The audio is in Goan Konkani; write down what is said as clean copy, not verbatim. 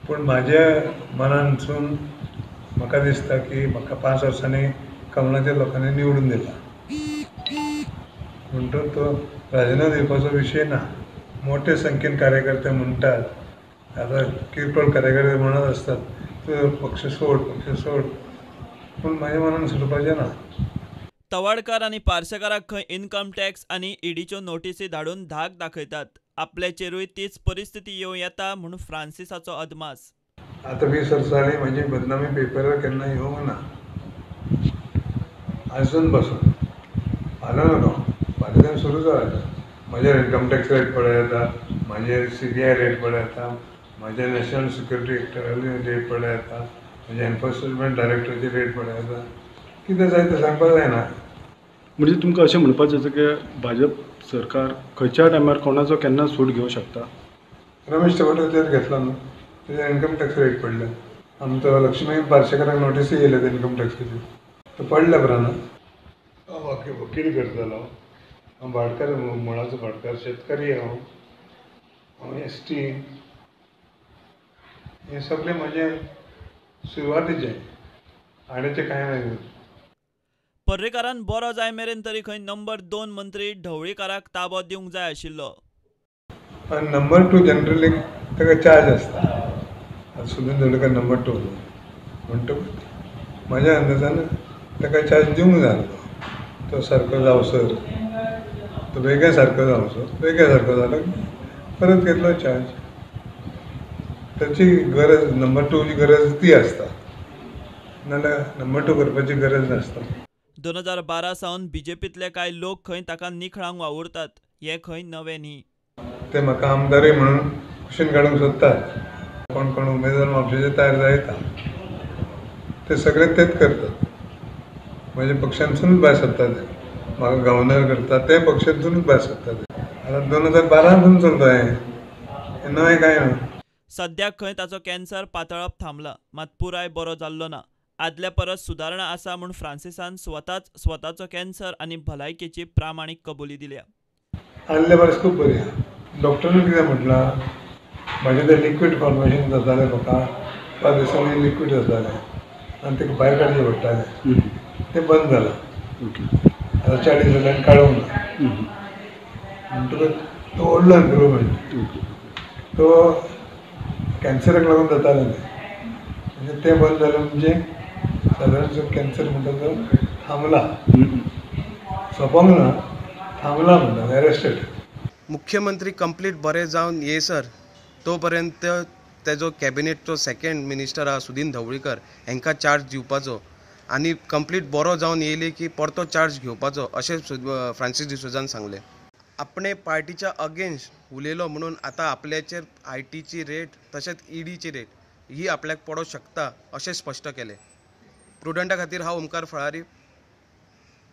पूण म्हाज्या मनानसून म्हाका दिसता की म्हाका 5 वर्सांनी कमलाच्या लोकांनी निवडून दिला, म्हणटूच तो राजिनामो दिवपाचो विशय ना. मोठे संख्येन कार्यकर्ते म्हणटात, आतां किरकोळ कार्यकर्ते म्हणत आसतात तूं पक्ष सोड पक्ष सोड, पूण म्हाज्या मनान सोडपाचें ना. तवाडकार आनी पार्सेकाराक खंय इन्कम टॅक्स आनी ईडीच्यो नोटीसी धाडून धाक दाखयतात. आपल्याचेरूय तीच परिस्थिती येवं येता म्हूण फ्रांसिसाचो अदमास. आतां 20 वर्सां जालीं म्हजी बदनामी पेपरार केन्ना येवंक ना, आजून पासून फाल्यां न्हू, फाल्यांच्यान सुरू जाता. म्हजेर इन्कम टॅक्स रेट पडूं येता, म्हजेर CBI rate पडूं येता, म्हजेर नॅशनल सिक्युरिटी एक्टाची रेट पडूं येता, म्हजेर एनफोर्समेंट डायरेक्टराची रेट पडूं येता. कितें जाय तें सांगपाक जायना. म्हणजे तुमकां अशें म्हणपाचें आसा की भाजप सरकार खंयच्या टायमार कोणाचो केन्ना सूट घेवंक शकता? रमेश तवडकार घेतला न्हू, तेजेर इन्कम टॅक्स रेट पडल्या. आमचो लक्ष्मी पार्सेकाराक नोटीसूय येयल्या इन्कम टॅक्साची, तो पडल्या उपरांत. हांव वकील करतालो, हांव भाटकार, मुळाचो भाटकार, शेतकरी हांव, हांव ST, हें सगळें म्हजें सुरवातीचें, आडेचें कांय ना. पर्रीकारान बरो जाय मेरेन तरी खंय नंबर 2 मंत्री ढवळीकाराक ताबो दिवंक जाय आशिल्लो. आनी नंबर 2 जनरली ताका चार्ज आसता. आतां सुदीन ढवळीकार नंबर 2 म्हणटकूच म्हज्या अंदाजान ताका चार्ज दिवंक जाय आसलो. तो सारको जावसर, तो वेगळ्या सारको जावचो, वेगळ्या सारको जालो परत घेतलो चार्ज. ताची गरज नंबर 2ची गरज ती आसता, नाजाल्यार नंबर 2 करपाची गरज नासता. 2012 सावन बीजेपींतले कांय लोक खंय ताका निखळावंक वावुरतात, हें खंय नवें न्ही. ते म्हाका आमदारूय म्हणून कुशीन काडूंक सोदतात. कोण कोण उमेदवार म्हापशेचे तयार जायता, ते सगळे तेच करतात. म्हज्या पक्षांतसूनच भायर सरता ते, म्हाका गव्हर्नर करता ते पक्षांतसूनच भायर सरता ते. आतां 2012 चलता हें, नवें कांय ना. सद्याक खंय ताचो कॅन्सर पातळप थांबला, मात पुराय बरो जाल्लो ना. आदल्या परस सुदारणा आसा म्हूण फ्रांसिसान स्वताच स्वताचो कॅन्सर आनी भलायकेची प्रामाणीक कबुली दिल्या. आदल्या परस खूब बरी आसा. डॉक्टरान कितें म्हटलां, म्हाजें तें लिक्वीड फॉर्मेशन जातालें म्हाका, 5 दिसांनी लिक्वीड जातालें आनी तेका भायर काडचें पडटालें, तें बंद जालां. आतां 40 जाल्यार काडूंक ना, म्हणटकच तो व्हडलो इम्प्रुवमेंट. तो कॅन्सराक लागून जातालें तें, म्हणजे तें बंद जालें म्हणजे सादारण कॅन्सर म्हणटा तो थांबला, सोंपोंक ना, थांबला म्हणटा, एरेस्टेड. मुख्यमंत्री कंप्लीट बरें जावन येयसर तो पर्यंत तेजो कॅबिनेटचो सेकंड मिनिस्टर आहा सुदीन ढवळीकर हांकां चार्ज दिवपाचो आनी कंप्लीट बरो जावन येयली की परतो चार्ज घेवपाचो अशें फ्रांसीस डिसोजान सांगलें. आपणे पार्टीच्या अगेन्स्ट उलयलो म्हणून आतां आपल्याचेर ITची रेट तशेंच EDची रेट ही आपल्याक पडोंक शकता अशें स्पश्ट केलें. प्रुडंटा खातीर हांव ओमकार फळारी,